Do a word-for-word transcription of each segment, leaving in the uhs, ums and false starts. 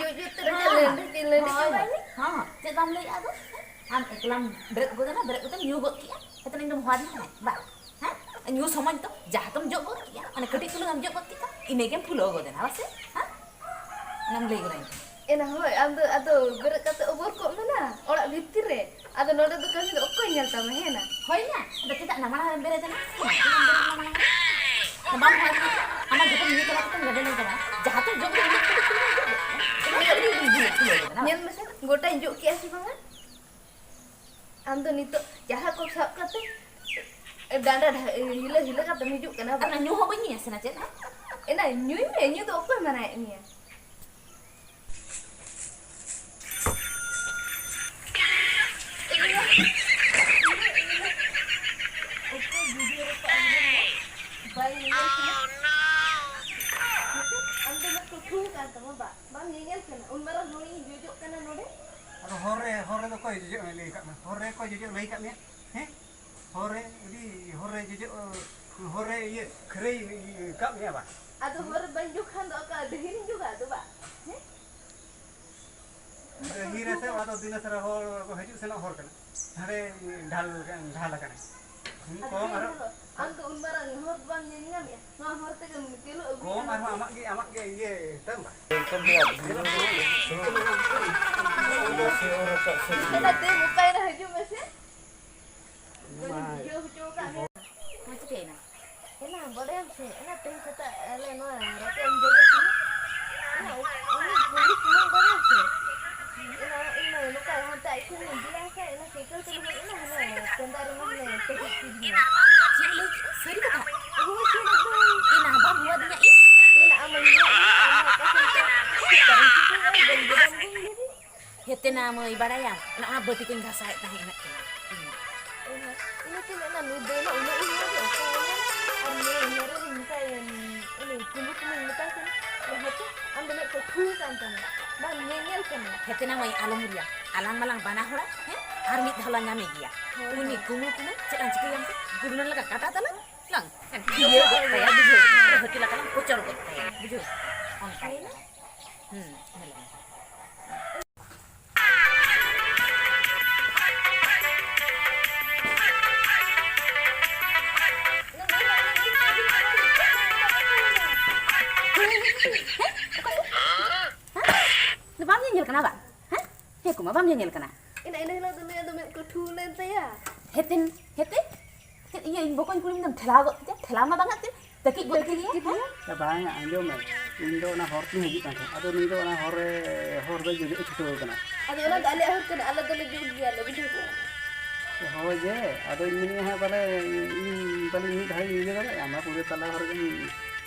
ᱡᱚᱜ ᱡᱚᱜ ᱛᱮ ᱞᱟᱹᱰᱤ ᱦᱚᱸ, ᱪᱟᱵᱟᱭᱮᱱᱟ᱾ ᱦᱚᱸ, ᱦᱚᱸ᱾ ᱪᱮᱫ ᱵᱟᱢ ᱞᱟᱹᱭᱮᱫᱼᱟ ᱟᱫᱚ? ᱟᱢ ᱮᱠᱞᱟᱢ ᱵᱮᱨᱮᱫ ᱜᱚᱫ ᱮᱱᱟ, ᱵᱮᱨᱮᱫ ᱠᱟᱛᱮᱢ ᱧᱩ ᱜᱚᱫ ᱠᱮᱜᱼᱟ᱾ ᱦᱮᱸ, ᱛᱟᱦᱞᱮ ᱤᱧ ᱫᱚᱢ ᱦᱚᱦᱚ ᱟᱹᱫᱤᱧ ᱛᱟᱦᱮᱸᱫ? ᱵᱟᱝ᱾ ᱦᱮᱸ? ᱧᱩ ᱥᱚᱢᱚᱭ ᱫᱚ ᱡᱟᱦᱟᱸ ᱛᱮᱢ ᱡᱚᱜ ᱜᱚᱫ ᱠᱮᱜᱼᱟ, ᱚᱱᱟ ᱠᱟᱹᱴᱤᱡ ᱪᱩᱞᱩᱝ ᱮᱢ ᱡᱚᱜ ᱜᱚᱫ ᱠᱮᱫᱟ, ᱤᱱᱟᱹ ᱜᱮᱢ ᱯᱷᱩᱞᱟᱹᱣ ᱜᱚᱫ ᱮᱱᱟ, ᱵᱟᱥᱮ? ᱦᱮᱸ? ᱚᱱᱟᱢ ᱞᱟᱹᱭ ᱜᱚᱫᱟᱹᱧ ᱠᱟᱱᱟ᱾ ᱮᱱᱟ ᱦᱳᱭ, ᱟᱢ ᱫᱚ ᱟᱫᱚ ᱵᱮᱨᱮᱫ ᱠᱟᱛᱮ ᱚᱵᱚᱨ ᱠᱚᱜ ᱢᱮ ᱱᱟ, ᱚᱲᱟᱜ ᱵᱷᱤᱛᱤᱨ ᱨᱮ᱾ ᱟᱫᱚ ᱱᱚᱰᱮ ᱫᱚ ᱠᱟᱹᱢᱤ ᱫᱚ ᱚᱠᱚᱭ ᱧᱮᱞ ᱛᱟᱢᱟ, ᱦᱮᱸ ᱱᱟ? ᱦᱳᱭ ᱱᱟ, ᱟᱫᱚ ᱪᱮᱫᱟᱜ ᱱᱟ ᱢᱟᱲᱟᱝ ᱨᱮᱢ ᱵᱮᱨᱮᱫ ᱮᱱᱟ? ᱦᱮᱸ, ᱪᱮᱫᱟᱜ ᱮᱢ ᱵᱮᱨᱮᱫ ᱮᱱᱟ ᱢᱟᱲᱟᱝ ᱨᱮ? ᱵᱟᱢ ᱦᱚᱦᱚ ᱟᱹᱫᱤᱧᱟ? ᱟᱢᱟᱜ ᱡᱚᱛᱚ ᱧᱩ ᱪᱟᱞᱟᱣ ᱠᱟᱛᱮᱢ ᱜᱟᱹᱰᱤ ᱞᱟᱹᱭ ᱛᱟᱢᱟ, ᱡᱟᱦᱟᱸ ᱛᱮᱢ ᱡᱚᱜ ᱜᱚᱫ ᱮᱱᱟ, ᱤᱱᱟᱹ ᱜᱮ ᱯᱷᱩᱞᱟᱹᱣ ᱜᱚᱫ ᱮᱱᱟ᱾ ᱧᱮᱞ ᱢᱮᱥᱮ, ᱜᱚᱴᱟᱧ ᱡᱚᱜ ᱠᱮᱜᱼᱟ ᱥᱮ ᱵᱟᱝᱟ? ᱟᱢ ᱫᱚ ᱱᱤᱛᱚᱜ ᱡᱟᱦᱟᱸ ᱠᱚ ᱥᱟᱵ ᱠᱟᱛᱮ ᱰᱟᱸᱰᱟ ᱰᱷᱟ-, ᱦᱤᱞᱟᱹ ᱦᱤᱞᱟᱹ ᱠᱟᱛᱮᱢ ᱦᱤᱡᱩᱜ ᱠᱟᱱᱟ᱾ ᱟᱨ ᱵᱟᱝ? ᱧᱩ ᱦᱚᱸ ᱵᱟᱹᱧ ᱧᱩᱭᱟ ᱥᱮ ᱱᱟ ᱪᱮᱫ? ᱮᱱᱟ ᱧᱩᱭ ᱢᱮ, ᱧᱩ ᱫᱚ ᱚᱠᱚᱭ ᱢᱟᱱᱟᱭᱮᱫ ᱢᱮᱭᱟ? ᱚᱠᱚᱭ video record ᱨᱮ ᱵᱟᱭ ᱧᱮᱧᱮᱞ ᱠᱟᱱᱟ? ᱟᱢ ᱫᱚ ᱢᱤᱫ ᱠᱩᱠᱢᱩ ᱠᱟᱱ ᱛᱟᱢᱟ ᱵᱟ? ᱵᱟᱢ ᱧᱮᱧᱮᱞ ᱠᱟᱱᱟ? ᱩᱱ ᱢᱟᱨᱟᱝ ᱦᱚᱲᱤᱧ ᱡᱚᱡᱚᱜ ᱠᱟᱱᱟ ᱱᱚᱰᱮ᱾ ᱟᱫᱚ ᱦᱚᱨ ᱨᱮ, ᱦᱚᱨ ᱨᱮᱫᱚ ᱚᱠᱚᱭ ᱡᱚᱡᱚᱜ ᱮ ᱞᱟᱹᱭ ᱟᱠᱟᱫ ᱢᱮ? ᱦᱚᱨ ᱨᱮ ᱚᱠᱚᱭ ᱡᱚᱡᱚᱜ ᱞᱟᱹᱭ ᱟᱠᱟᱫ ᱢᱮᱭᱟ? ᱦᱮᱸ? ᱦᱚᱨ ᱨᱮ ᱡᱩᱫᱤ, ᱦᱚᱨ ᱨᱮ ᱡᱚᱡᱚᱜ, ᱦᱚᱨ ᱨᱮ ᱤᱭᱟᱹ ᱠᱷᱟᱹᱨᱟᱹᱭ ᱠᱟᱜ ᱢᱮᱭᱟ ᱵᱟ? ᱟᱫᱚ ᱦᱚᱨ ᱨᱮ ᱵᱟᱹᱧ ᱡᱚᱜ ᱠᱷᱟᱱ ᱫᱚ ᱚᱠᱟ ᱰᱟᱹᱦᱤ ᱨᱤᱧ ᱡᱚᱜᱟ ᱟᱫᱚ ᱵᱟ? ᱦᱮᱸ? ᱰᱟᱹᱦᱤ ᱨᱮᱥᱮ ᱚᱱᱟ ᱫᱚ ᱫᱤᱱᱟᱹᱥᱟᱨᱟ ᱦᱚᱲ ᱠᱚ ᱦᱤᱡᱩᱜ ᱥᱮᱱᱚᱜ ᱦᱚᱨ ᱠᱟᱱᱟ᱾ ᱦᱟᱸᱰᱮ ᱰᱷᱟᱞ, ᱰᱷᱟᱞ ᱟᱠᱟᱱᱟ᱾ ᱟᱫᱚ ᱠᱚᱢ ᱵᱟᱹᱧ ᱟᱨᱚ ᱧᱮᱞᱚᱜ᱾ ᱟᱢ ᱫᱚ ᱩᱱ ᱢᱟᱨᱟᱝ ᱦᱚᱨ ᱵᱟᱢ ᱧᱮᱞ ᱧᱟᱢᱮᱜᱼᱟ? ᱱᱚᱣᱟ ᱦᱚᱨ ᱛᱮᱜᱮᱢ ᱪᱟᱹᱞᱩ ᱟᱹᱜᱩᱭᱮᱫᱟ᱾ ᱠᱚᱢ ᱟᱨᱦᱚᱸ ᱟᱢᱟᱜ ᱜᱮ, ᱟᱢᱟᱜ ᱜᱮ ᱤᱭᱟᱹ ᱛᱟᱢ ᱵᱟ? ᱮᱱᱟ ᱫᱮ ᱢᱚᱠᱟᱭ ᱨᱮ ᱦᱤᱡᱩᱜ ᱢᱮᱥᱮ᱾ ᱵᱟᱹᱧ ᱵᱩᱡᱷᱟᱹᱣ ᱦᱚᱪᱚ ᱟᱠᱟᱫ ᱢᱮᱭᱟ᱾ ᱢᱟ ᱪᱤᱠᱟᱹᱭᱮᱱᱟ? ᱮᱱᱟ ᱵᱟᱰᱟᱭᱟᱢ ᱥᱮ, ᱮᱱᱟ ᱛᱮᱦᱮᱧ ᱥᱮᱛᱟᱜ ᱟᱞᱮ ᱱᱚᱣᱟ ᱨᱚᱴᱮ ᱮᱢ ᱡᱚᱢᱮᱫ ᱛᱟᱦᱮᱸ᱾ ᱮᱱᱟ ᱩᱱᱤ ᱠᱩᱞᱤ ᱠᱩᱞᱤ ᱵᱟᱰᱟᱭᱟᱢ ᱥᱮ? ᱮᱱᱟ ᱤᱧ ᱢᱟ ᱱᱚᱝᱠᱟ ᱦᱟᱱᱛᱮ ᱟᱡ ᱴᱷᱮᱱ ᱤᱧ ᱤᱫᱤᱭᱟ ᱥᱮ, ᱮᱱᱟ ᱥᱟᱭᱠᱮᱞ ᱛᱮ ᱦᱮᱡ ᱮᱱᱟ, ᱦᱟᱱᱮ ᱴᱮᱸᱰᱟᱨ ᱨᱮ ᱢᱟᱱᱮ ᱴᱮᱠᱤᱡ ᱠᱤᱫᱤᱧᱟ᱾ ᱪᱮᱫ ᱮᱢ ᱞᱟᱹᱭ ᱠᱮᱫᱟ? ᱥᱟᱹᱨᱤ ᱠᱟᱛᱷᱟ? ᱦᱳᱭ, ᱥᱟᱹᱨᱤ ᱠᱟᱛᱷᱟ᱾ ᱮᱱᱟ ᱵᱟᱢ ᱦᱚᱦᱚ ᱟᱹᱫᱤᱧᱟ ᱤᱧ? ᱮᱱᱟ ᱟᱢ ᱮᱢ ᱦᱚᱦᱚ ᱟᱹᱫᱤᱧᱟ, ᱮᱱᱟ ᱚᱠᱟ ᱠᱷᱚᱱ ᱪᱚ ᱪᱮᱫ ᱠᱟᱨᱚᱱ ᱪᱚ ᱪᱚ ᱮᱱᱟ ᱢᱟᱹᱭ, ᱵᱟᱲᱟᱭᱟᱢ? ᱚᱱᱟ, ᱚᱱᱟ ᱵᱟᱹᱴᱤ ᱠᱚᱧ ᱜᱷᱟᱥᱟᱣᱮᱫ ᱛᱟᱦᱮᱸ ᱤᱱᱟᱹᱜ ᱛᱮ᱾ ᱚᱱᱟ, ᱚᱱᱟᱛᱮ ᱢᱮᱱᱟ ᱱᱩᱭ ᱫᱚ ᱩᱱᱟᱹᱜ ᱩᱭᱦᱟᱹᱨ ᱜᱮ ᱚᱠᱚᱭ ᱚᱱᱟ? ᱟᱨ ᱱᱩᱭ ᱦᱚᱨ ᱨᱮ ᱢᱮᱛᱟᱭᱟ, ᱩᱱᱤ ᱠᱩᱢᱵᱩ ᱠᱩᱢᱵᱩᱧ ᱢᱮᱛᱟᱭ ᱠᱟᱱᱟ, ᱦᱮᱸ ᱪᱮ, ᱟᱢ ᱫᱚ ᱢᱮᱫ ᱠᱚ ᱴᱷᱩ ᱠᱟᱱ ᱛᱟᱢᱟ, ᱵᱟᱢ ᱧᱮᱧᱮᱞ ᱠᱟᱱᱟ᱾ ᱦᱮᱛᱮᱱᱟ ᱢᱟᱹᱭ, ᱟᱞᱚᱢ ᱩᱭᱟ, ᱟᱞᱟᱝ ᱢᱟᱞᱟᱝ ᱵᱟᱱᱟ ᱦᱚᱲᱟ, ᱦᱮᱸ? ᱟᱨ ᱢᱤᱫ ᱫᱷᱟᱣ ᱞᱟᱝ ᱧᱟᱢᱮ ᱜᱮᱭᱟ᱾ ᱦᱳᱭ, ᱩᱱᱤ ᱦᱳᱭ᱾ ᱠᱩᱢᱵᱩ ᱠᱩᱢᱵᱩ ᱪᱮᱫ ᱞᱟᱝ ᱪᱤᱠᱟᱹᱭᱟ ᱢᱟᱥᱮ? ᱜᱩᱰᱩ ᱞᱟᱝ ᱞᱟᱜᱟ ᱠᱟᱴᱟ ᱛᱟᱞᱟᱝ, ᱞᱟᱝ ᱤᱭᱟᱹ ᱜᱚᱫ ᱠᱟᱭᱟ, ᱵᱩᱡᱷᱟᱹᱣ? ᱦᱟᱹᱛᱤ ᱞᱮᱠᱟ ᱞᱟᱝ ᱠᱚᱪᱚᱨ ᱜᱚᱫ ᱠᱟᱭᱟ, ᱵᱩᱡᱷᱟᱹᱣ? ᱚᱱᱠᱟ ᱜᱮ᱾ ᱦᱩᱸ, ᱧᱮᱞ ᱢᱮ᱾ ᱦᱮᱸ? ᱚᱠᱟ ᱥᱮᱫ? ᱦᱮᱸ? ᱵᱟᱢ ᱧᱮᱧᱮᱞ ᱠᱟᱱᱟ ᱵᱟᱝ? ᱦᱮᱸ? ᱦᱮᱸ ᱠᱚ ᱢᱟ, ᱵᱟᱢ ᱧᱮᱧᱮᱞ ᱠᱟᱱᱟ? ᱤᱱᱟᱹ, ᱤᱱᱟᱹ ᱦᱤᱞᱳᱜ ᱫᱚ ᱱᱩᱭᱟᱜ ᱫᱚ ᱢᱮᱫ ᱠᱚ ᱴᱷᱩ ᱞᱮᱱ ᱛᱟᱭᱟ᱾ ᱦᱮᱛᱮᱱ, ᱦᱮᱛᱮ? ᱪᱮᱫ ᱤᱭᱟᱹ, ᱤᱧ ᱵᱚᱠᱚᱧ ᱠᱩᱲᱤᱢ ᱫᱚᱢ ᱴᱷᱮᱞᱟᱣ ᱜᱚᱫ ᱠᱮᱫᱮᱭᱟ? ᱴᱷᱮᱞᱟᱣ ᱢᱟ ᱵᱟᱝᱟ ᱪᱮᱫ? ᱛᱟᱹᱠᱤᱡ ᱜᱚᱫ ᱠᱮᱫᱮᱭᱟ, ᱦᱮᱸ? ᱮ, ᱵᱟᱝᱟ, ᱟᱸᱡᱚᱢ ᱢᱮ᱾ ᱤᱧ ᱫᱚ ᱚᱱᱟ ᱦᱚᱨ ᱛᱤᱧ ᱦᱤᱡᱩᱜ ᱠᱟᱱ ᱛᱟᱦᱮᱸᱫ᱾ ᱟᱫᱚ ᱱᱩᱭ ᱫᱚ ᱚᱱᱟ ᱦᱚᱨ ᱨᱮ, ᱦᱚᱨ ᱫᱚ ᱡᱚᱡᱚᱜ ᱮ ᱪᱷᱩᱴᱟᱹᱣ ᱠᱟᱱᱟ᱾ ᱟᱫᱚ ᱚᱱᱟ ᱫᱚ ᱟᱞᱮᱭᱟᱜ ᱦᱚᱨ ᱠᱟᱱᱟ, ᱟᱞᱮ ᱫᱚᱞᱮ ᱡᱩᱛ ᱜᱮᱭᱟᱞᱮ, ᱵᱩᱡᱷᱟᱹᱣ ᱠᱮᱜᱼᱟ? ᱦᱳᱭ ᱡᱮ, ᱟᱫᱚᱧ ᱢᱮᱱᱮᱫᱼᱟ ᱦᱟᱸᱜ ᱯᱟᱞᱮ ᱤᱧ ᱯᱟᱞᱮᱧ ᱢᱤᱫ ᱫᱷᱟᱣᱤᱧ ᱤᱭᱟᱹ ᱫᱟᱲᱮᱭᱟᱜᱼᱟ, ᱚᱱᱟ ᱯᱩᱨᱟᱹ ᱛᱟᱞᱟ ᱦᱚᱨ ᱨᱮᱜᱮ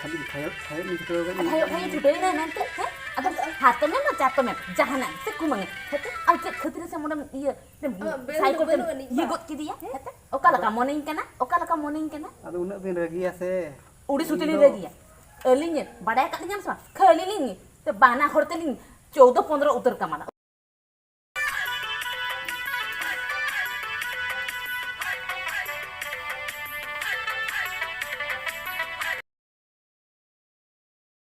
ᱠᱷᱟᱹᱞᱤ ᱠᱷᱟᱭᱚᱜ, ᱠᱷᱟᱭᱚᱜ ᱤᱧ ᱪᱷᱩᱴᱟᱹᱣ ᱠᱟᱱᱟ᱾ ᱠᱷᱟᱭᱚᱜ, ᱠᱷᱟᱭᱚᱜ ᱪᱷᱩᱴᱟᱹᱣ ᱮᱱᱟᱭ ᱢᱮᱱᱛᱮ, ᱦᱮᱸ? ᱟᱫᱚ ᱦᱟᱛᱚᱢᱮᱢ ᱟᱨ ᱪᱟᱛᱚᱢᱮᱢ, ᱡᱟᱦᱟᱱᱟᱜ ᱥᱮ ᱠᱩᱢᱟᱹᱝ, ᱦᱮᱸ? ᱟᱨ ᱪᱮᱫ ᱠᱷᱟᱹᱛᱤᱨ ᱥᱮ ᱢᱚᱱᱮᱢ ᱤᱭᱟᱹ ᱟᱢᱟᱜ ᱵᱮᱞ ᱫᱚ ᱥᱟᱭᱠᱮᱞ ᱛᱮᱢ ᱵᱟᱹᱱᱩᱜ ᱟᱹᱱᱤᱡ ᱤᱭᱟᱹ ᱵᱟ? ᱜᱚᱫ ᱠᱮᱫᱮᱭᱟ, ᱦᱮᱸ? ᱦᱮᱸᱛᱮ? ᱚᱠᱟ ᱞᱮᱠᱟ ᱟᱫᱚ ᱢᱚᱱᱮᱧ ᱠᱟᱱᱟ? ᱚᱠᱟ ᱞᱮᱠᱟ ᱢᱚᱱᱮᱧ ᱠᱟᱱᱟ? ᱟᱫᱚ ᱩᱱᱟᱹᱜ ᱵᱤᱱ ᱨᱟᱹᱜᱤᱭᱟ ᱥᱮ? ᱩᱰᱤ ᱥᱩᱛᱤ ᱤᱧ ᱞᱤᱧ ᱫᱚ ᱨᱟᱹᱜᱤᱭᱟ᱾ ᱟᱹᱞᱤᱧ ᱵᱟᱰᱟᱭ ᱟᱠᱟᱫ ᱞᱤᱧᱟ ᱥᱮ ᱵᱟᱝ? ᱠᱷᱟᱹᱞᱤ ᱞᱤᱧ ᱛᱮ ᱵᱟᱱᱟ ᱦᱚᱲ ᱛᱮᱞᱤᱧ ᱪᱳᱣᱫᱚ ᱯᱚᱱᱫᱽᱨᱚ ᱩᱛᱟᱹᱨ ᱠᱟᱢᱟᱱᱟ᱾